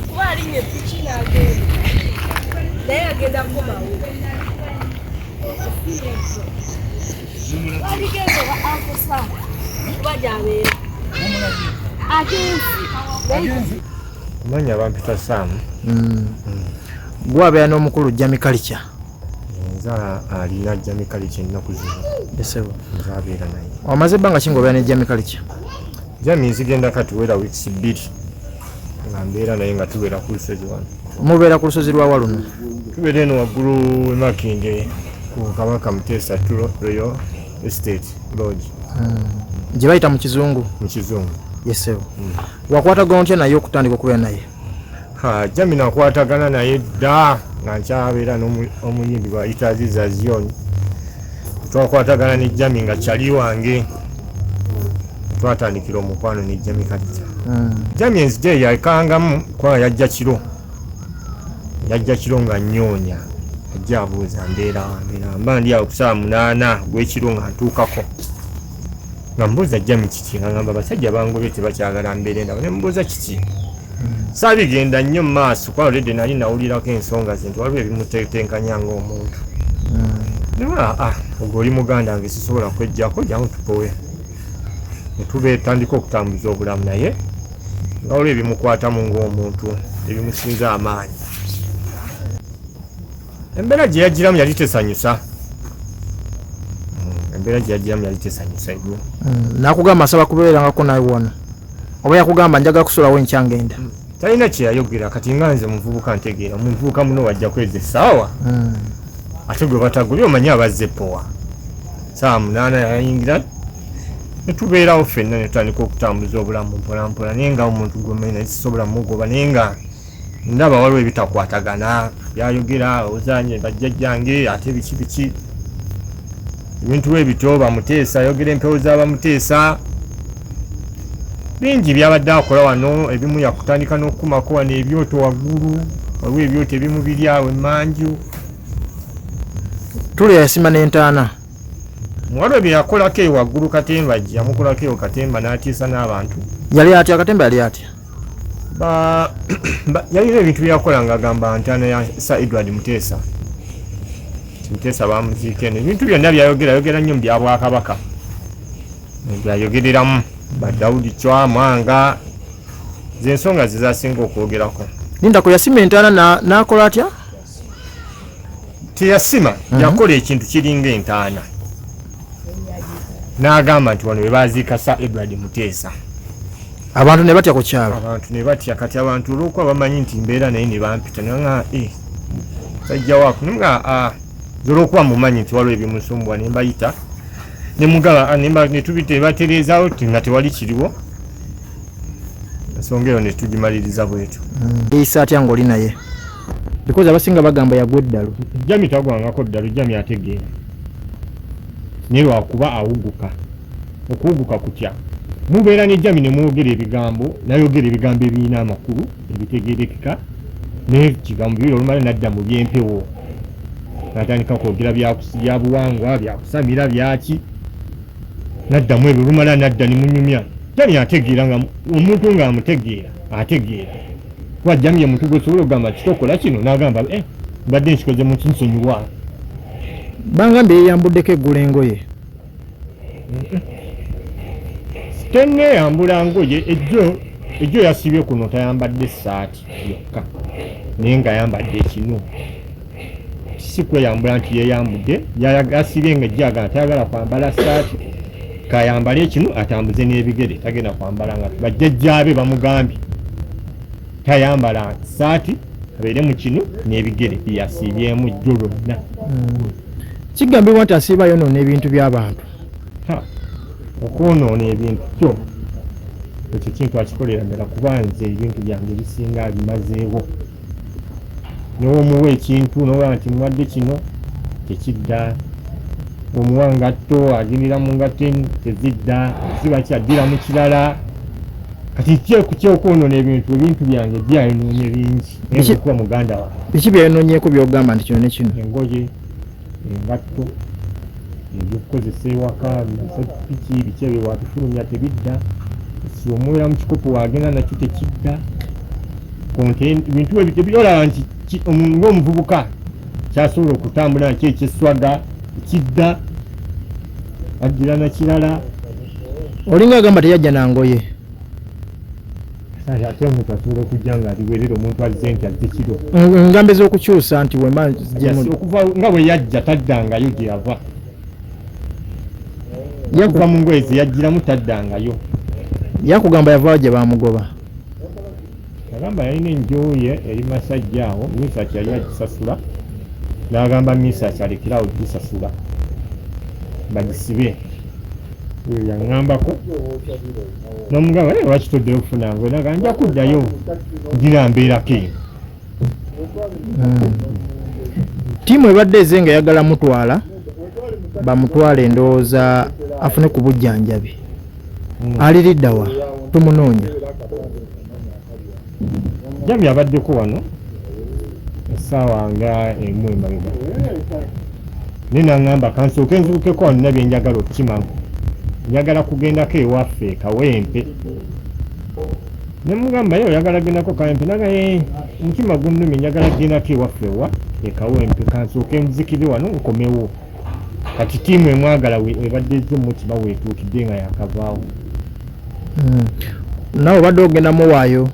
Kuba alinnya epiki n'agenda naye agenda kukomawo. Waligenze wa Uncle Sam kuba gy'abeera. Agenze. Amanya bampita Sam. Gwe abeera n'omukulu Jamie Culture. Nze alina Jamie Culture ennaku zino. Esebo. Nze abeera naye. Omaze ebbanga ki ng'obeera ne Jamie Culture? Jamie nzigenda kati wera weeks 2 nga mbeera naye nga tubeera ku lusozi wano. Mubeera ku lusozi lwa waluno? Tubeera eno waggulu e Makindye ku Kabaka Muteesa Royal Estate Lodge. Gye bayita mu kizungu? Mu kizungu. Yesebo. Wakwatagana otya naye okutandika okubeera naye? Jamie nakwatagana naye dda nga nkyabeera n'omuyimbi bayita Aziza Zion. Twakwatagana ne Jamie nga kyali wange. Twatandikira omukwano ne Jamie Culture. Jamie enzije yakangamu kubanga yajja kiro. Yajja kiro nga nnyonya. Ajja abuuza mbeera mbeera mba ndi awo ku ssaawa 8 gw'ekiro nga ntuukako. Nga mbuuza Jamie kiki, nga ngamba abasajja bangobye tebakyagala mbeere nabo, ne mbuuza kiki. Saabigenda nnyo mu maaso kuba already nali nawulirako ensonga ze nti waliwo ebimutetenkanya ng'omuntu. Naye ogwo oli muganda wange sisobola kweggyako, jangu tupowe. Ne tubetandika okutambuza obulamu naye nga waliwo ebimukwatamu ng'omuntu ebimusinza amaanyi. Embeera gye yagiramu yali tesanyusa. Embeera gye yagiramu yali tesanyusa nnyo. Nakugamba asaba kubeerangako nawe wano. Oba yakugamba njagala kusulawo enkya ngenda? Talina kye yayogera kati nga nze muvubuka ntegeera omuvubuka muno wajja kweza essaawa. Ate gwe batagobye omanyi abazze powa. Ssaawa 8 yayingira ne tubeerawo ffenna ne tutandika okutambuza obulamu mpola mpola naye nga omuntu gw'omanyi naye sisobola mugoba naye nga ndaba waliwo ebitakwatagana byayogera ozanye bajjajjange ate biki biki ebintu ebito bamuteesa ayogera empewo z'abamuteesa bingi byabadde akola wano ebimu yakutandika n'okukumako wano ebyoto waggulu waliwo ebyoto ebimu biri awo emmanju. Tule yasima n'entaana. Waliwo bye yakolako eyo waggulu katemba yamukolako eyo katemba n'atiisa n'abantu. Yali atya katemba yali atya? Yalina ebintu bye yakola ng'agamba ntaana ya Sir Edward Muteesa. Muteesa bamuziika eno. Ebintu byonna byayogera ayogera nnyo mu bya Bwakabaka. Byayogereramu ba Daudi Chwa Mwanga ze ensonga ze zasinga okwogerako. Lindako yasima entaana n'akola atya? Teyasima, yakola ekintu kiringa entaana. N'agamba nti wano we baaziika Sir Edward Muteesa. Abantu ne batya ku kyalo. Abantu ne batya kati abantu olw'okuba bamanyi nti mbeera naye ne bampita ne nga sajja waako ne nga nze olw'okuba mumanyi nti waliwo ebimusumbuwa ne mbayita ne mugaba ne tubita ne batereezaawo nga tewali kiriwo. Ensonga eyo ne tugimaliriza bwetyo. Yeeyisa atya ng'oli naye? Because abasinga bagamba yagwa eddalu. Jamie tagwangako ddalu, Jamie ategeera. Naye lwakuba awuguka. Okuwuguka kutya? Mubeera ne Jamie ne mwogera ebigambo, n'ayogera ebigambo ebirina amakulu, ebitegeerekeka, naye kigambo bibiri olumala n'adda mu by'empewo. N'atandika kwogera bya buwangwa, bya kusamira, byaki. N'addamu ebyo olumala n'adda ne munyumya. Jamie ategeera nga omuntu ng'amutegeera, ategeera. Kuba Jamie muntu gw'osobola okugamba kitokola kino n'agamba mbadde nkikoze mu kinsonyiwa. Bangambye yeeyambuddeko eggulo engoye. Tenneeyambula ngoye ejjo yasibye kuno tayambadde ssaati yokka naye ng'ayambadde ekinu. Si kweyambula nti yeeyambudde, yasibye ng'ejjo agamba tayagala kwambala ssaati kayambale ekinu atambuze n'ebigere tagenda kwambala nga bajjajjaabe bamugambye tayambala ssaati abeere mu kinu n'ebigere byeyasiibyemu jjo lwonna. Kigambibwa nti asiiba ayonoona ebintu by'abantu. Okwonoona ebintu kyo ekyo kintu akikolera ddala kuba nze ebintu byange ebisinga abimazeewo. N'omuwa ekintu n'olaba nti muwadde kino tekidda, omuwa ngatto agendera mu ngatto tezidda, ziba kyaddira mu kirala. Kati kyokwonoona ebintu, ebintu byange byayonoonye bingi. Naye kuba muganda wange. Biki byayonoonyeeko by'ogamba nti kino ne kino? Engoye, engatto, ebyokukozesa ewaka, piki, biki ebyo wabifulumya tebidda. Si omuwera mu kikopo wagenda nakyo tekidda. content bintu ebyo byolaba nti ng'omuvubuka kyasobola okutambula nakyo ekyeswaga kidda addira na kirala. Olinga agamba teyajja na ngoye. Ate omuntu asobola okujja nga aliwerera omuntu azze nti azze kiro. Engambo ez'okukyusa nti wemba okuva nga bwe yajja taddangayo gye yava. Okuva mu ngoye ze yajjiramu taddangayo. Yakugamba yavaayo gye bamugoba. Yagamba yalina enjoye eri Masajja awo, Misaki yali agisasula, n'agamba Misaki alekere awo gisasula bagisibe. Oyo yaŋŋambako n'omugamba naye lwaki toddayo okufuna ngoye, n'agamba nja kuddayo ngira mbeerako eyo. Ttiimu ebadde eze nga eyagala mutwala bamutwale endowooza afune ku bujjanjabi. Aliriddawa tumunoonya. Jami abaddeko wano essaawa nga emu emabega naye naŋŋamba kansooke nzibukeko wano nina bye njagala okukimamu, njagala kugendako ewaffe Kawempe. Ne mugamba ye oyagala gendako Kawempe, naga omutima gunnumye njagala kugendako ewaffe wa e Kawempe, kansooke nzikire wano nkomewo. Kati ttiimu emwagala ebadde ezze mukima weetuukidde nga yakavaawo. Naawe obadde ogenda muwaayo?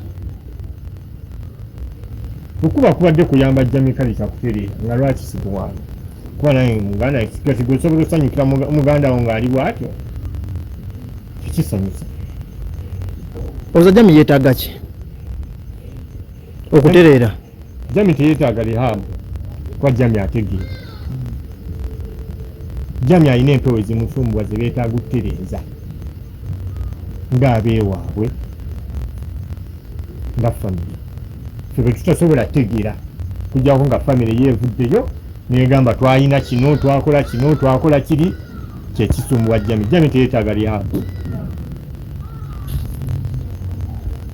Okuba kubadde kuyamba Jamie Kalisa kutereera nga lwaki sikuwaayo, kuba naye muganda kati gwe osobola osanyukira muganda wo ng'ali bw'atyo, tekisanyusa. Olowooza Jamie yeetaaga ki okutereera? Jamie teyeetaaga rehab kuba Jamie ategeera. Jamie alina empewo ezimusumbuwa ze beetaaga okutereeza ng'abeewaabwe nga famire. Ffe bwe tutasobola kutegeera kujjako nga famire ye evuddeyo n'egamba twalina kino, twakola kino, twakola kiri, kye kisumbuwa Jamie. Jamie teyeetaaga rehab.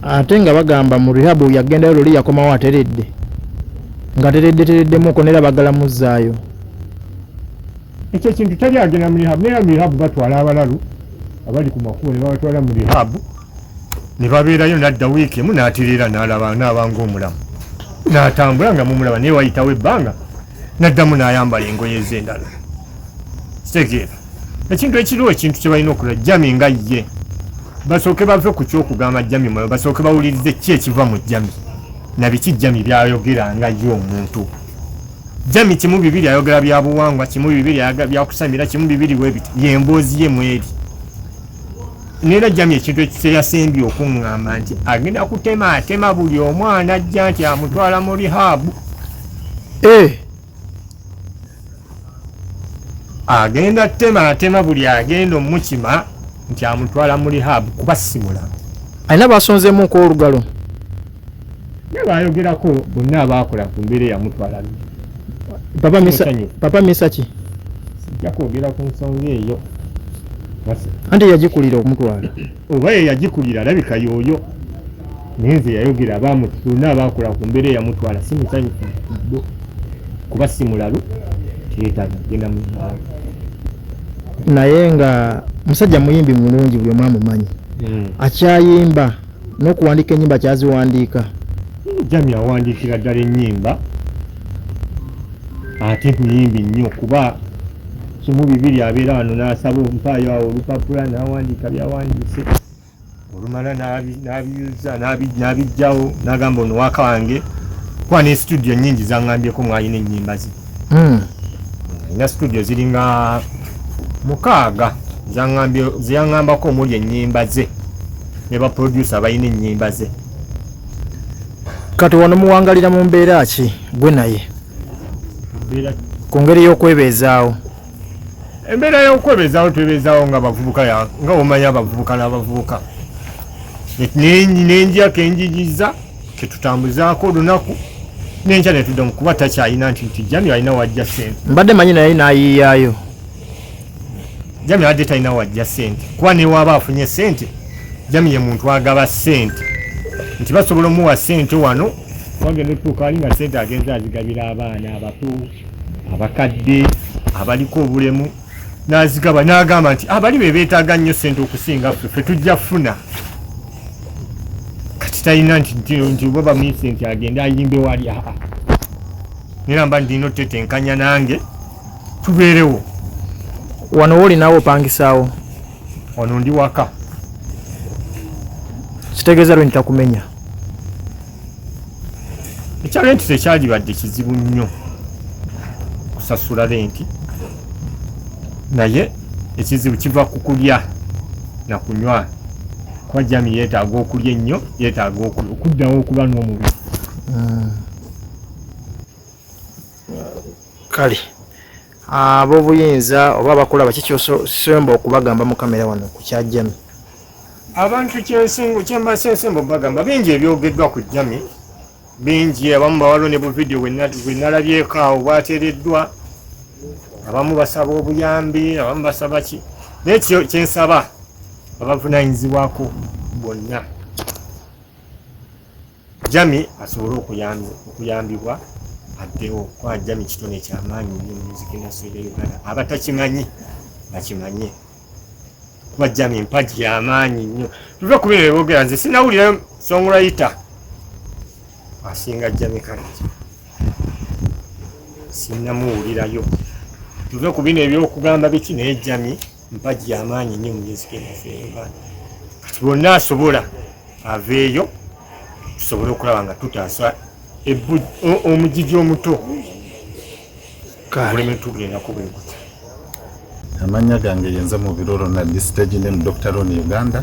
Ate nga bagamba mu rehab yagendayo luli yakomawo ateredde, nga teredde tereddemuko neera bagala muzzaayo. Ekyo ekintu tali agenda mu rehab, naye mu rehab batwala abalalu abali ku makubo ne babatwala mu rehab ne babeerayo n'adda wiiki emu n'atereera n'alaba n'aba ng'omulamu n'atambula nga mumulaba, naye wayitawo ebbanga n'addamu n'ayambala engoye ze endala. Kitegeera ekintu ekiriwo, ekintu kye balina okukola Jamie nga ye basooke bave ku ky'okugamba Jamie mulalu, basooke bawulirize ki ekiva mu Jamie na biki Jamie by'ayogera nga ye omuntu. Jamie kimu bibiri ayogera bya buwangwa, kimu bibiri ayogera bya kusamira, kimu bibiri webiti y'emboozi ye mweri. Neera Jamie ekintu kyeyasembye okuŋŋamba nti agenda kutema atema buli omwana ajja nti amutwala mu rehab. Agenda tema atema buli agenda omukima nti amutwala mu rehab kuba si mulamu. Alina basonzeemu olugalo. Naye bayogerako bonna abaakola ku mbeera eyamutwala. Papa Misa, Papa Misa ki? Sijja kwogera ku nsonga eyo. Anti yagikulira okumutwala. Oba ye yagikulira alabika y'oyo. Naye nze yayogera bonna abaakola ku mbeera eyamutwala si musanyufu bo kuba si mulalu teyeetaaga kugenda mu rehab. Naye nga musajja muyimbi mulungi buli omu amumanyi. Akyayimba n'okuwandiika ennyimba kyaziwandiika. Jamie awandiikira ddala ennyimba ate muyimbi nnyo kuba kimu bibiri abeera wano n'asaba ompaayo awo olupapula n'awandiika by'awandiise olumala n'abiyuza n'abijjawo n'agamba ono waka wange kuba ne studio nnyingi zaŋŋambyeko mwalina ennyimba ze. Alina studio ziringa 6 zeyaŋŋambako omuli ennyimba ze ne ba producer balina ennyimba ze. Kati wano muwangalira mu mbeera ki gwe naye? Ku ngeri y'okwebeezaawo. Embeera y'okwebeezaawo twebeezaawo nga abavubuka nga omanyi abavubuka n'abavubuka. N'enjako enjigiza ketutambuzaako olunaku n'enkya ne tuddamu kuba takyalina nti Jamie alina wajja ssente. Mbadde manyi naye n'ayiiyaayo. Jamie abadde talina wajja ssente kuba ne waaba afunye ssente Jamie ye muntu agaba ssente nti basobola omuwa ssente wano wagenda otuuka ali nga ssente agenze azigabira abaana abato abakadde abaliko obulemu n'azigaba n'agamba nti abali be beetaaga nnyo ssente okusinga ffe, ffe tujja kufuna. Kati Renti talina nti oba bamuyise nti agende ayimbe wali, aa, nera mba ndina otetenkanya nange tubeerewo. Wano wooli naawe opangisaawo? Wano ndi waka. Kitegeeza renti takumenya? Ekya renti tekyalibadde kizibu nnyo kusasula renti, naye ekizibu kiva ku kulya na kunywa, kuba Jami yeetaaga okulya ennyo, yeetaaga okuddawo okuba n'omubiri. Kale ab'obuyinza oba abakulaba, kikyosemba okubagamba mu kamera wano ku kya Jami? Abantu kyembasensemba bagamba, bingi ebyogeddwa ku Jami, bingi. Abamu bawaliwo ne buvidiyo bwe nalabyeko awo bwateereddwa, abamu basaba obuyambi, abamu basaba ki, naye kyensaba abavunanyizibwako bonna, Jami asobole okuyambibwa addewo, kuba Jami kitone kyamaanyi nnyo mu music industry ya Uganda. Abatakimanyi bakimanye, kuba Jami mpagi yamaanyi nnyo. Tuve ku bino byeboogera, nze sinawulirayo songwriter asinga Jami Kaliti, sinnamuwulirayo. Tuve ku bino ebyokugamba biki, naye Jami mpagi yamaanyi nnyo mu music industry ya Uganda. Kati bonna asobola aveeyo, tusobole okulaba nga tutaasa omugigi omuto guleme tugendako bwe gutyo. Amannya gange yenze mu biroro na stage name Dr. Ron Uganda,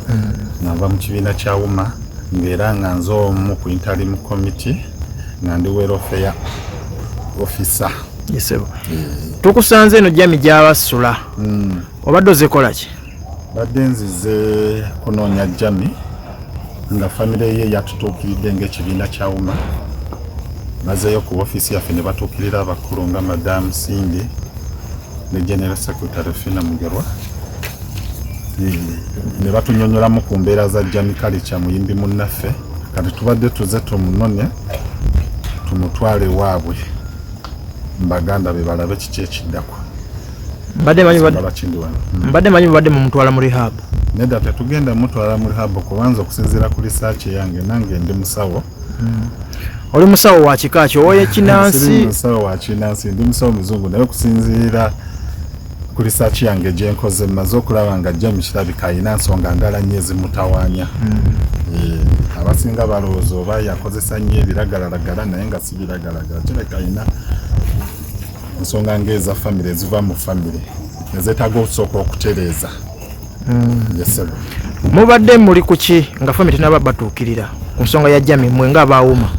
nga nva mu kibiina kya UMA, ng'era nga nze omu ku interim committee, nga ndi welfare officer. Yesebo, tukusanze eno Jami gy'abasula. Obadde ozikola ki? Badde nzize kunoonya Jami, nga famire ye yatutuukiridde ng'ekibiina kya UMA. Bazeeyo ku ofiisi yaffe ne batuukirira abakulu nga Madamu Cindy ne General Secretary Fina Mugerwa, ne batunyonyolamu ku mbeera za Jami Kalica, muyimbi munnaffe. Kati tubadde tuze tumunone, tumutwale waabwe mbaganda be balabe kiki ekiddako. Mbadde manyi Lwaki ndi wano? Mbadde manyi mubadde mumutwala mu rehab. Nedda, tetugenda mutwala mu rehab, kubanza okusinziira ku research yange, nange ndi musawo. Oli musawo wa kika ki? Siri Owekinansi? Musawo wa kinansi, ndi musawo muzungu, naye okusinziira ku research yange gyenkoze, mmaze okulaba nga Jami kirabika alina nsonga ndala nnyo ezimutawaanya. Abasinga balowooza oba yakozesa nnyo ebiragalalagala, naye nga si biragalalagala. Kirabika alina ensonga ng'eza famire, eziva mu famire, ezeetaaga okusooka okutereeza. Yes, sir. Mubadde muli ku ki nga famire tenaba batuukirira ku nsonga ya Jami, mwe nga abaawuma?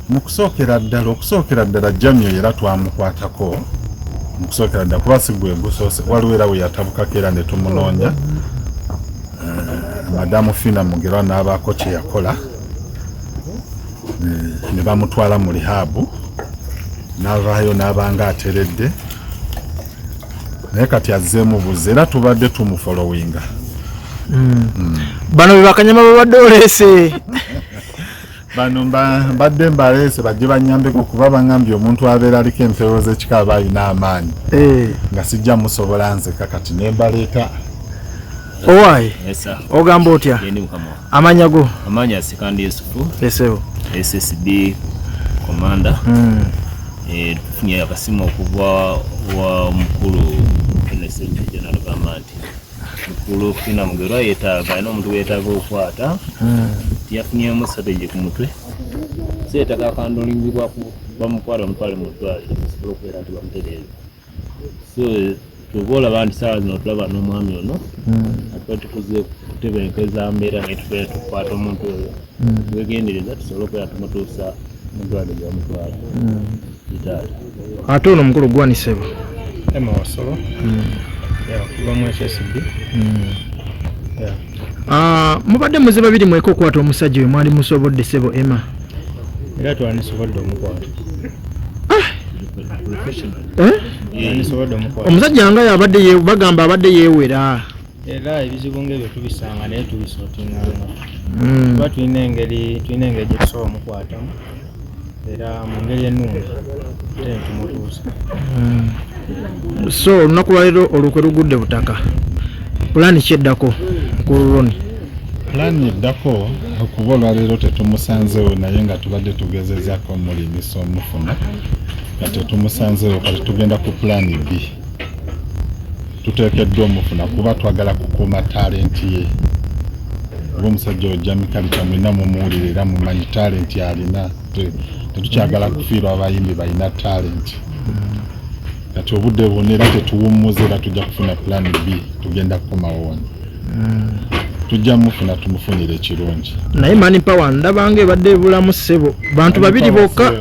Mu kusookera ddala, okusookera ddala, Jami oyo era twamukwatako mu kusookera ddala, kuba si gwe gusoose. Waliwo era we yatabukako era ne tumunoonya. Madamu Fina Mugerwa n'abaako kye yakola, ne bamutwala mu rehab, n'avaayo n'abanga ateredde, naye kati azzeemu buzi era tubadde tumufollowinga. Bano be bakanyama babadde oleese? Bano mbadde mbaleese bajje banyambeko, kuba baŋambye omuntu abeera aliko empewo z'ekika aba alina amaanyi, nga sijja musobola nzeka, kati ne mbaleeta. Owaaye. Yes, sir. Ogamba otya? Yendi mukama wange. Amanya go? Amanya Sekandi Yusufu, Esebo. SSB Commander. Tufunye akasimu okuva wa mukulu NSH General, agamba nti mukulu Fina Mugerwa yeetaaga, alina omuntu yeetaaga okukwata, tiyafunyemu strategy ku mutwe, so yeetaaga akandolingibwa bamukwata bamutwale mu ddwaliro basobole okubeera nti bamutereeza. So kyova olaba nti saawa zino tulaba n'omwami ono atuba tukuze kutebenkeza mbeera, naye tubeera tukwata omuntu oyo wegendereza, tusobole okubeera tumutuusa mu ddwaliro gye bamutwala kitaali. Ate ono omukulu gwanisebo? Emma Wasolo. Yeah, kuva mu SSB. Yeah. Ah, mubadde muze babiri mweka okukwata omusajja oyo, mwali musobodde, sebo Emma? Era twandisobodde omukwata. Eh? Twandisobodde omukwata. Omusajja nga yabadde bagamba abadde yeewera. Era ebizibu ng'ebyo tubisanga, naye tubisortinganga. Kuba tulina engeri gye tusobola omukwatamu era mu ngeri ennungi, ate ne tumutuusa. So olunaku lwaleero olukwe lugudde butaka, pulaani kyeddako, mukulu Roni? Pulaani eddako okuba olwaleero tetumusanzeewo, naye nga tubadde tugezezaako omulimisa omufuna nga tetumusanzeewo, kati tugenda ku pulaani B. Tuteekeddwa omufuna kuba twagala kukuuma talenti ye, oba omusajja oyo Jamie Culture mwena mumuwulira era mumanyi talenti alina. Tetukyagala kufiirwa abayimbi balina talenti. Kati obudde bwonna era tetuwummuza, era tujja kufuna pulaani B, tugenda kukomawo wano, tujja mufuna, tumufunire ekirungi. Naye man power ndabanga ebadde ebulamu, ssebo, bantu babiri bokka.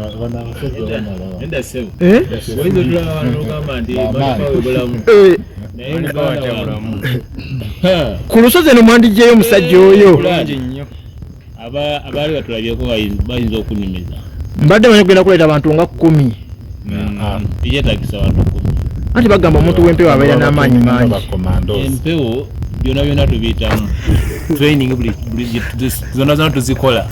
Nedda ssebo. Eh? Oyinza otulaba wano n'ogamba nti manpower ebulamu. Eh, Naye muganda wange. Ha. Ku lusozi eno mwandiggyeyo omusajja oyo. Bulungi nnyo. Abaali batulabyeko bayinza okunyumiza. Mbadde manyi kugenda kuleeta abantu nga 10. Tekyetagisa bantu 10. Anti bagamba omuntu w'empewo abeera n'amaanyi mangi. Bakomandos. Empewo byonna byonna tubiyitamu training, buli zonna zonna tuzikola,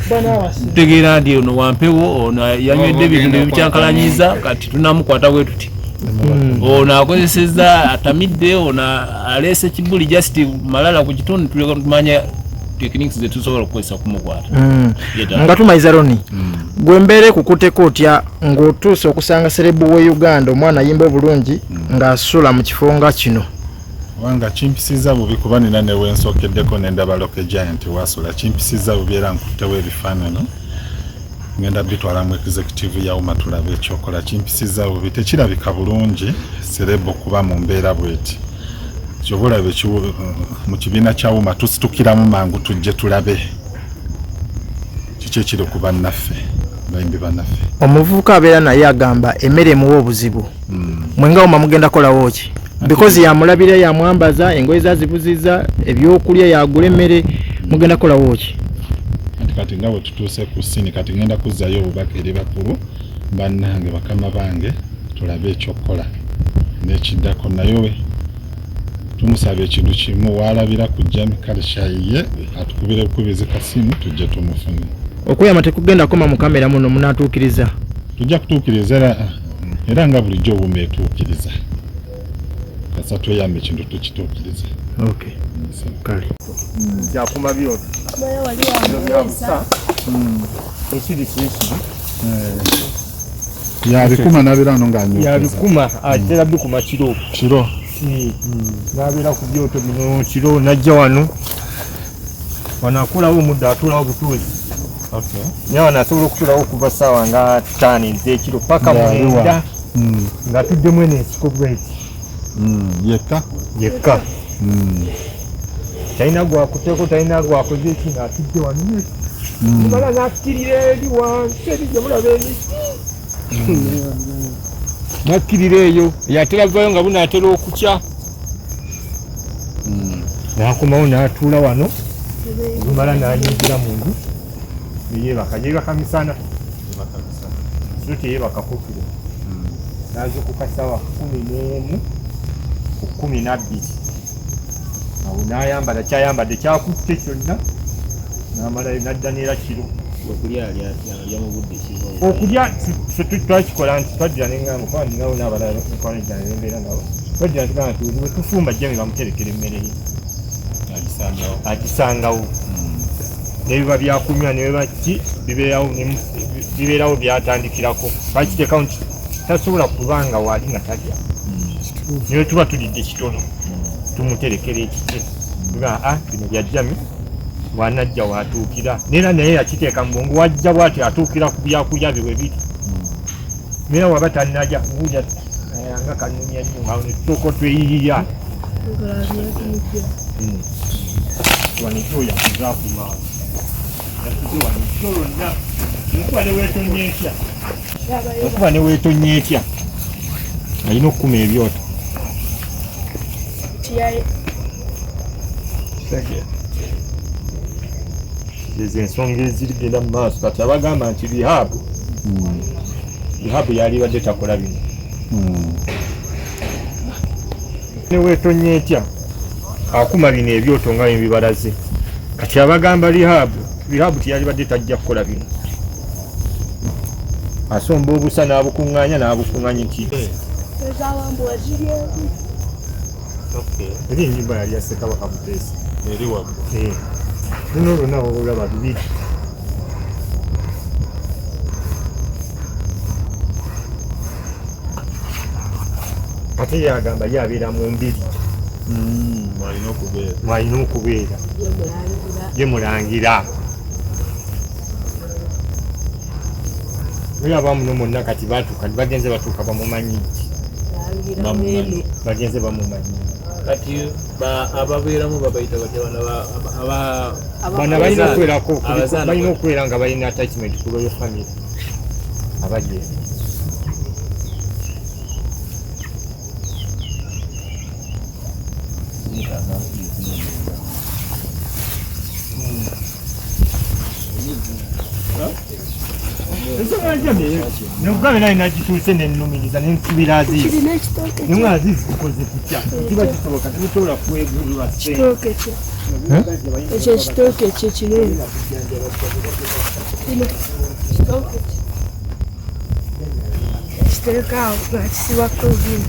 tutegeera nti ono wampewo, ono yanywedde ebintu ebikyankalanyiza, kati tunamukwata bwe tuti, ono akozeseza atamidde, ono aleese kibuli, just malala ku kitundu, tuleka tumanya techniques zetusobola okukozesa kumukwata. Nga tumaliza, Roni, gwe mbeera ekukuteko otya ng'otuuse okusanga celeb we Uganda, omwana ayimba obulungi, ng'asula mu kifo nga kino? Kubanga kimpisiza bubi, kuba nina newensookeddeko nendaba Rocky Giant wasula, kimpisiza bubi era nkuttewo ebifaananyi, ngenda bitwala mu executive ya UMA tulabe ekyokola. Kimpisiza bubi, tekirabika bulungi celeb kuba mu mbeera bweti. Kyoba olaba mu kibiina kya UMA tusitukiramu mangu tujje tulabe kiki ekiri ku bannaffe, bayimbi bannaffe. Omuvubuka abeera naye agamba emmere emuwa obuzibu. Mwenga UMA mugenda kolawo ki? Because yamulabira, yamwambaza engoye, zazibuziza ebyokulya, yagula emmere, mugenda kolawo ki? Anti kati nga bwe tutuuse ku scene, kati ngenda kuzzayo obubaka eri bakulu bannange, bakama bange, tulabe ekyokukola n'ekiddako. Naye tumusaba ekintu kimu, waalabira ku Jamie Culture ye atukubire bukubizi kasimu tujje tumufune. Okweyama tekugenda koma mu kamera muno, munaatuukiriza? Tujja kutuukiriza, era nga bulijjo obuuma etuukiriza, kasa tweyama ekintu tukituukiriza. Okay. Kale. Kyakuma byoto. Mwana wali wamuweesa. Ekiri kikiri. Yabikuma nabeera wano ng'anyookeza. Yabikuma, atera bikuma kiro. Kiro. Nabeera ku byoto bino kiro, najja wano, wano akolawo omuddo, atuulawo butuuzi, naye wano asobola okutuulawo okuva ssaawa nga 5 ez'ekiro paka Ng'aliwa. 9, ng'atuddemu eno ensiko bweti. Yekka? Yekka. Talina gwakuteeko, talina gwakoze eki, ng'atudde wano, mala n'akkirira eri wansi eri gye mulaba emiti, n'akkirira eyo, yatera vayo nga bunaatera okukya, n'akomawo n'atuula wano, olumala n'ayingira mu nju neyeebaka, yeebaka misana, so teyeebakako kiro. N'azuukuka ssaawa 11 ku 12, awo n'ayambala kyayambadde kyakutte kyonna, n'amalayo n'adda neera kiro. Okulya alya mu budde ki? Okulya ffe twakikola nti twaddira neŋŋamba, kuba ndinawo n'abalala mikwano gyange nembeera nabo, twaddira tugamba nti bwe tufumba Jamie bamuterekera emmere ye. Agisangawo. Agisangawo, nebiba byakunywa nebiba ki bibeerawo, bibeerawo byatandikirako, bakiteekawo nti tasobola kubanga waali nga talya. Naye tuba tulidde kitono, tumuterekera ekike, tugaa a bino bya Jamie, bwanajja watuukira neera, naye yakiteeka mu bwongo, wajja bwati atuukira ku byakulya bye bwe biri, naye waba tannalya wulya nga kanumya nnyo, nga netusooka tweyiyiya wano ekyoya kuzakumaawo yatuze wano ekiro lwonna, enkuba neweetonnya etya, enkuba neweetonnya etya, alina okukuma ebyoto. Ezo ensonga ezirigenda mu maaso. Kati abagamba nti rehab, rehab yalibadde takola bino, neweetonnya etya, akuma bino ebyoto nga bibalaze. Kati abagamba rehab, rehab teyalibadde tajja kukola bino, asomba obusa n'abukuŋŋaanya n'abukuŋŋaanya nti eri enyumba yali ya Ssekabaka Muteesa. Eri waggulu. Eh. Luno lwonna olaba bibiri. Ate ye agamba ye abeera mu mbiri. Mwalina okubeera. Mwalina okubeera. Ye mulangira. Olaba muno mwonna kati batuuka bagenze batuuka bamumanyi. Bagenze bamumanyi. Kati ababeeramu babayita batya bano bano balina okubeerako balina okubeera nga balina attachment ku royal family abali eyo. Nokugambye naye nagituuse nenumiriza nensubira Azizi. Naye Azizi tukoze tutya? Kiba kisoboka tetusobola kwegulula ssente. Ekyo ekitooke ekyo kinene. Kino kitooke kye. Kiteeka awo nga kisibako bino.